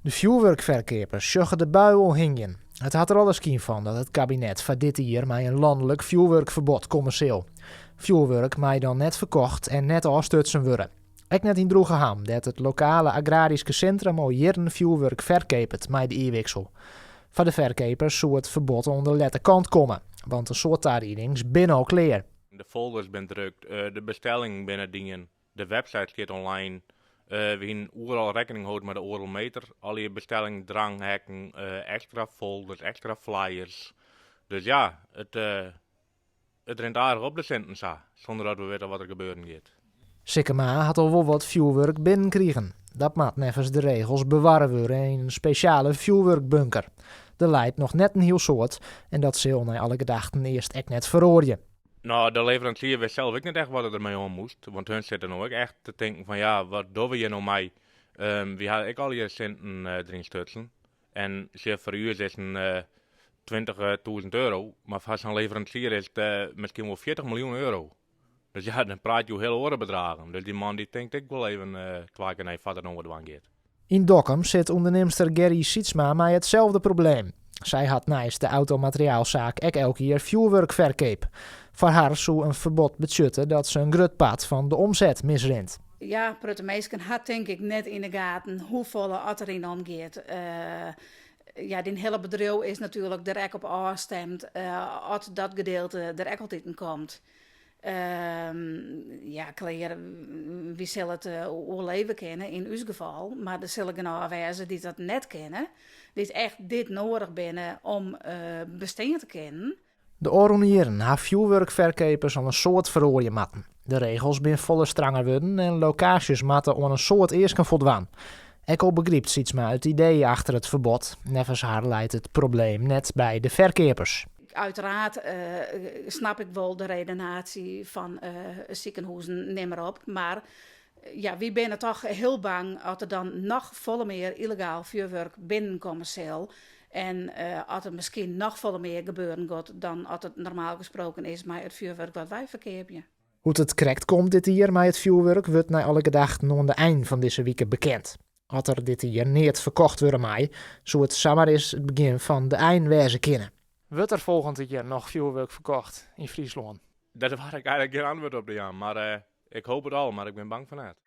De fjoerwurkferkeapers sjogge de bui al hingjen. It hat der alle skyn fan dat it kabinet foar dit jier mei in lanlik fjoerwurkferbod komme sil. Fjoerwurk mei dan net ferkocht en net ôfstutsen wurde. Ek net yn Droegeham, dêr't it lokale agraryske sintrum al jierren fjoerwurk ferkeapet mei de jierwiksel. Foar de ferkeapers soe it ferbod oan de lette kant komme, want in soad tariedings binne al klear. De folders binne drukt, de bestellingen binne dien, de website stiet online. We hienen oeral rekkening holden mei de oardel meter. Allegear bestellingen, dranghekken, ekstra folders, ekstra flyers. Dus ja, it, it rint aardich op de sinten sa, sûnder dat we witte wat der gebeuren giet. Sikkema hat al wol wat fjoerwurk binnenkrigen. Dat moat neffens de regels bewarre wurde yn in spesjale fjoerwurkbunker. Der leit noch net in hiel soad en dat sil nei alle gedachten earst ek net feroarje. No, de leveransier wist sels ek net echt wat er dermei oan moast. Want hun sitte no ek echt te tinken fan ja, wat dogge we hjir no mei? Wy ha ek allegear sinten deryn stutsen. En sjoch, foar ús is in 20.000 euro, mar foar sa'n leveransier is it miskien wol 40 miljoen euro. Dus ja, dan praat je oer hiel oare bedragen. Dus dy man dy tinkt ek wol even twa kear nei foar't er no wat dwaan giet. Yn Dokkum sit ûndernimster Gerry Sietsma mei itselde probleem. Sy hat neist de automateriaalsaak ek elk jier fjoerwurkferkeap. Foar har soe in ferbod betsjutte dat se in grut part fan de omset misrint. Ja, in protte minsken ha tink ik net yn 'e gaten hoefolle oft deryn omgiet. Ja, dyn hiele bedriuw is natuerlik der ek op ôfstimd oft dat gedeelte der ek altiten komt. Ja, klear, wy sille it oerleve kinne yn ús gefal, mar der sille genôch wêze dy't dat net kinne, dy't echt dit noadich binne om bestean te kinnen. De ôfrûne jierren ha fjoerwurkferkeapers al in soad feroarje moatten. De regels binne folle stranger wurden en lokaasjes moatte oan in soad easken foldwaan. Ek al begrypt Sietsma it idee achter it ferbod, neffens har leit it probleem net by de ferkeapers. Uiteraard snap ik wol de redenatie fan sikehûzen, nim mar op, mar ja, wy binne toch hiel bang as der dan noch folle mear yllegaal fjoerwurk binnenkomme sil en as der miskien noch folle mear gebeuren giet dan as it normaal gesproken is mei it fjoerwurk wat wy ferkeapje. Hoe't it krekt komt dit jier mei it fjoerwurk wurdt nei alle gedachten oan de ein fan dizze wike bekend. As der dit jier neat ferkocht wurde mei, soe it samar ris it begjin fan de ein wêze kinne. Wurdt der folgjend jier noch fjoerwurk ferkocht yn Fryslân? Dêr doar ik eigenlik gjin antwurd op te jaan, mar ik hoopje it al, mar ik bin bang fan net.